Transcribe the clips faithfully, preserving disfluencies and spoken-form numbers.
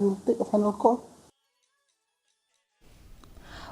We'll take a final call.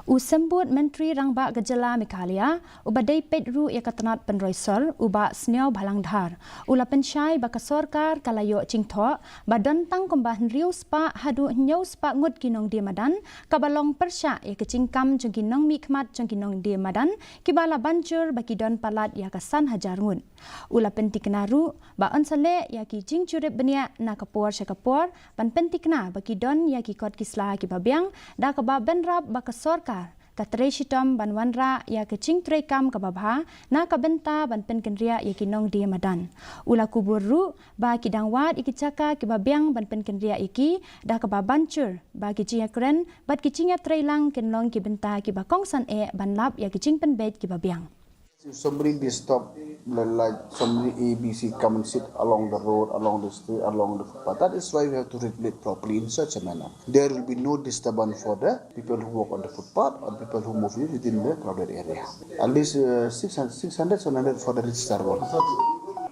U Symbud Myntri Rangbah ka Jylla Meghalaya, uba dei peit ruh ïa ka tnat pynroi sor, u Bah Sniawbhalang Dhar, u la pynshai ba ka sorkar ka la ïoh jingthoh ba don tang kumba hynriew spah haduh hynñiew spah ngut ki nongdie madan, kaba long pyrshah ïa ka jingkam jong ki nongmihkhmat jong ki nongdie madan, kiba la ban jur ba ki don palat ïa ka san hajar ngut. U la pyntikna ruh ba yn sa leh ïa ki jingjurip bniah na ka por sha ka por, ban pyntikna ba ki don ïa ki kot ki sla kiba biang, da kaba bynrap ba ka sorkar ka trei shitom ban wanrah ïa ka jingtreikam kaba bha na ka bynta ban pynkynriah ïa ki nongdie madan. U la kubur ruh ba ki dang wad ïa ki jaka kiba biang ban pynkynriah ïa ki, da kaba ban jur ba ki jingïakren bad ki jingïatreilang kin long ki bynta kiba kongsan eh ban lap ïa ki jingpynbeit kiba biang. If somebody disturb, like somebody A B C come and sit along the road, along the street, along the footpath. That is why we have to regulate properly in such a manner. There will be no disturbance for the people who walk on the footpath or people who move within the crowded area. At least uh, six hundred, six hundred, seven hundred for the registered one.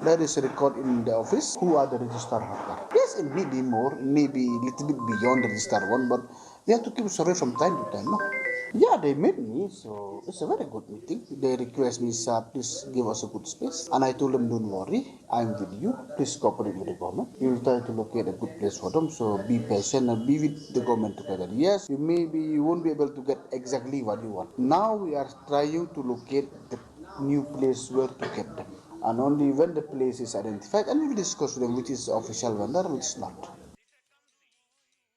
There is a record in the office who are the registered hawker. Yes, it may be more, it may be a little bit beyond the registered one, but they have to keep survey from time to time. No? Yeah, they met me, so it's a very good meeting. They request me, sir, please give us a good space. And I told them, don't worry, I'm with you. Please cooperate with the government. We will try to locate a good place for them. So be patient and be with the government together. Yes, you maybe you won't be able to get exactly what you want. Now we are trying to locate the new place where to get them. And only when the place is identified, and we will discuss with them which is official vendor, which is not.